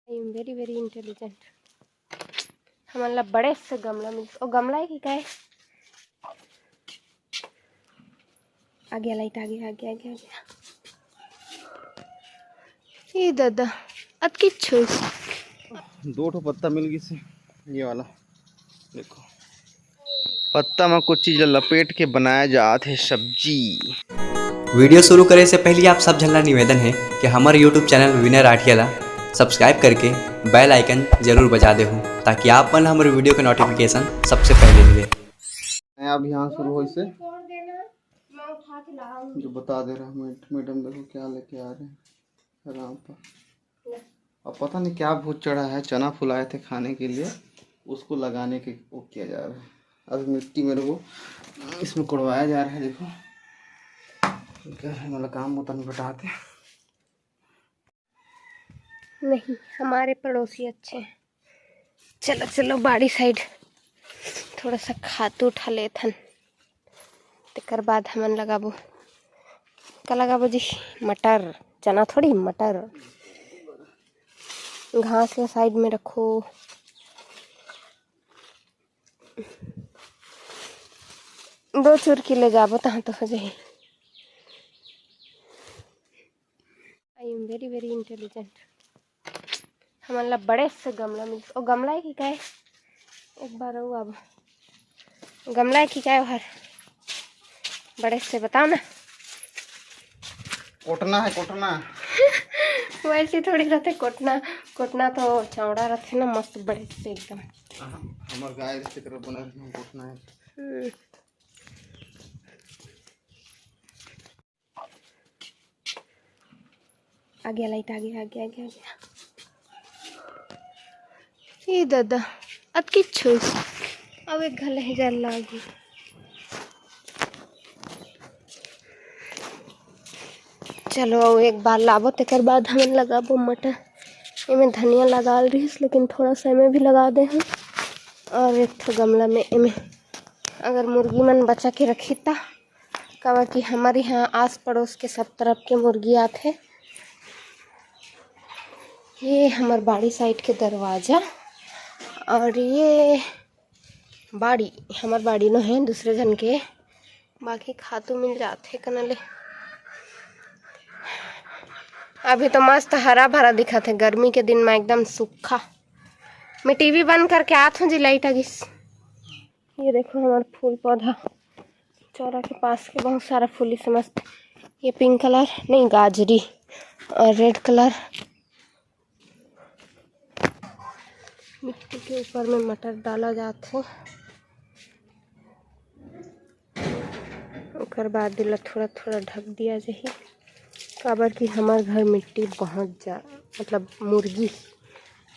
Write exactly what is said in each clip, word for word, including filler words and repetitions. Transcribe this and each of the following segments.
I am very very intelligent. हमन ला बड़े से गमला मिल, ओ गमला है कि काय? आ गया लाइट, आ गया, आ गया, आ गया, आ गया। ये दादा, अतकी छुस। दो ठो पत्ता मिल गई से, ये वाला देखो। पत्ता में कुछ चीज लपेट के बनाया जात है सब्जी। वीडियो शुरू करे से पहले आप सब झन ला निवेदन है कि हमारे YouTube चैनल विनय राठिया ला सब्सक्राइब करके बेल आइकन जरूर बजा देहू, ताकि आप मन हमारे वीडियो के नोटिफिकेशन सबसे पहले मिले। नया अभियान शुरू होइस हे, जो बता दे रहा हूँ, मैड-, मैडम देखो क्या लेके आ रहे हैं राम पर। अब पता नहीं क्या भूत चढ़ा है, चना फुलाए थे खाने के लिए, उसको लगाने के वो किया जा रहा है। अभी मिट्टी मेरे को इसमें कोड़वाया जा रहा है। देखो घर है, मतलब काम होता नहीं बटाते। नहीं, हमारे पड़ोसी अच्छे हैं। चलो चलो, बाड़ी साइड थोड़ा सा खातू उठा लेथन, तेकर बाद हमन लगाबो। का लगाबो जी? मटर, चना थोड़ी, मटर। घास ला साइड में रखो। दो चुरकी ले जाबो, तहाँ तो हो जाही। I am very very intelligent. हमन ला बड़े से गमला मिल, ओ गमला है कि काय? एक बार अउ आबो। गमला है कि काय ओहर? बड़े से बताओ ना। कोटना है, कोटना। वैसे थोड़ी रहते कोटना, कोटना तो चौड़ा रहते ना, मस्त बड़े से एकदम। हाँ, हमर गाय रहते, तेकर बना रहे कोटना है। हम्म। आ गया लाइट, आ गया, आ गया, आ गया, आ गया। ए दादा, अतकी छुस। अब एक घले हे जल लागी। चलो, अब एक बार लाबो, तेकर बाद हमन लगाबो मटर। एमे धनिया लगा रिहिस, लेकिन थोड़ा सा एमे भी लगा दे हन। और एक ठो गमला में एमे अगर मुर्गी मन बचा के रखी ता, काबर कि हमर यहाँ आस पड़ोस के सब तरफ के मुर्गी आथे। ये हमर बाड़ी साइड के दरवाजा, और ये बाड़ी हमर बाड़ी नो है, दूसरे झन के, बाकी खातू मिल जाथे कना ले। अभी तो मस्त हरा भरा दिखत है, गर्मी के दिन में एकदम सूखा। मैं टीवी बंद करके आत हूँ जी, लाइट आ गिस। ये देखो हमार फूल पौधा, चौरा के पास के बहुत सारा फूल से मस्त। ये पिंक कलर नहीं, गाजरी और रेड कलर। मिट्टी के ऊपर में मटर डाला जात है, ओकर बाद एला थोड़ा थोड़ा ढक दिया जाही, काबर कि हमर घर मिट्टी बहुत जा-, मतलब मुर्गी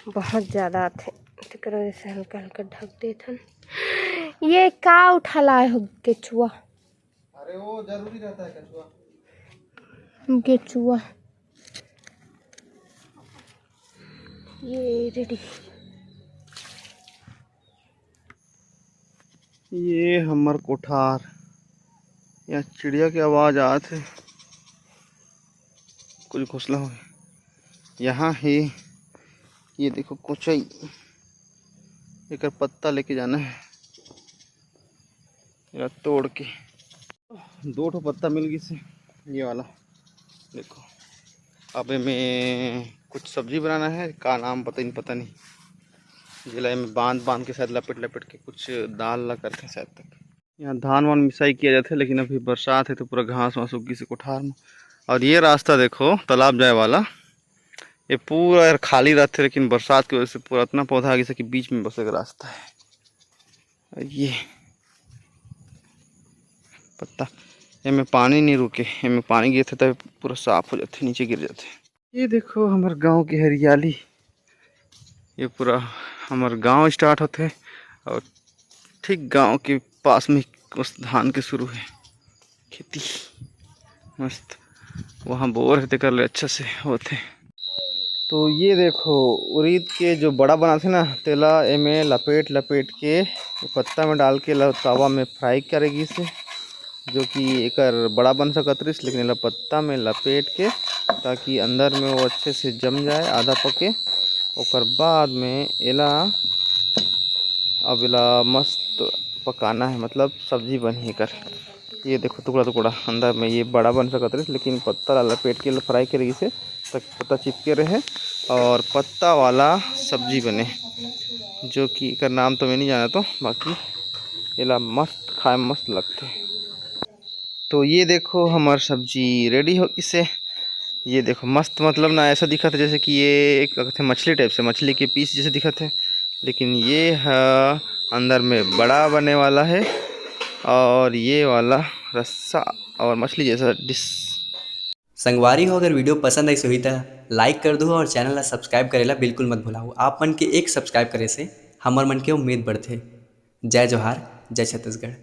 बहुत ज़्यादा आथे, तेकर वजह से हल्का हल्का ढक देथन। ये का उठा लाए हो केचुआ? अरे वो जरूरी रहता है केचुआ। केचुआ। ये रेडी। ये हमर कोठार, यहाँ चिड़िया के आवाज आत है, कुछ घोंसला हो। यहाँ है, ये देखो कोचई, एकर पत्ता लेके जाना है, एला तोड़ के। दो ठो पत्ता मिल गई से, ये वाला देखो। अब एमे कुछ सब्जी बनाना है, का नाम पता नहीं, पता नहीं, जेला एमे बांध बांध के शायद लपेट लपेट के कुछ दाल ला करथे शायद तक। यहाँ धान वान मिसाई किया जाथे, लेकिन अभी बरसात है तो पूरा घास वास उग गिस हे कोठार में। और ये रास्ता देखो तालाब जाए वाला, ये पूरा यार खाली रहथे, लेकिन बरसात की वजह से पूरा इतना पौधा आ गिस हे कि बीच में बस एक रास्ता है। और ये पत्ता, एमे पानी नहीं रुके, एमे पानी गिरथे तब पूरा साफ हो जाथे, नीचे गिर जाथे। ये देखो हमर गांव की हरियाली, ये पूरा हमर गांव स्टार्ट होथे और ठीक गांव के पास में उस धान के शुरू है खेती। मस्त वहाँ बोर है, तेकर ले अच्छा से होथे। तो ये देखो, उरीद के जो बड़ा बनाथे ना, तेला एमे लपेट लपेट के पत्ता में डाल के ला तवा में फ्राई करे गिस हे, जो कि एकर बड़ा बन सकत रहिस, लेकिन एला पत्ता में लपेट के, ताकि अंदर में वो अच्छे से जम जाए, आधा पके, ओकर बाद में एला, अब एला मस्त पकाना है, मतलब सब्जी बनही एकर। ये देखो टुकड़ा टुकड़ा अंदर में, ये बड़ा बन सकत रहिस, लेकिन पत्ता ला लपेट के फ्राई करे गिस हे, ताकि पत्ता चिपके रहे और पत्ता वाला सब्जी बने, जो कि एकर नाम तो मैं नहीं जानत हों, बाकी एला मस्त खाए में मस्त लगथे। तो ये देखो हमर सब्जी रेडी हो गिस हे। ये देखो मस्त, मतलब ना ऐसा दिखत हे जैसे कि ये एक कथे मछली टाइप से, मछली के पीस जैसे दिखत हे, लेकिन ये ह अंदर में बड़ा बने वाला है और ये वाला रस्सा और मछली जैसा डिश। संगवारी हो, अगर वीडियो पसंद आइस होही त लाइक कर दो और चैनल ला सब्सक्राइब करेला बिल्कुल मत भुलाओ। आप मन के एक सब्सक्राइब करे से हमर मन के उम्मीद बढ़थे। जय जोहार, जय छत्तीसगढ़।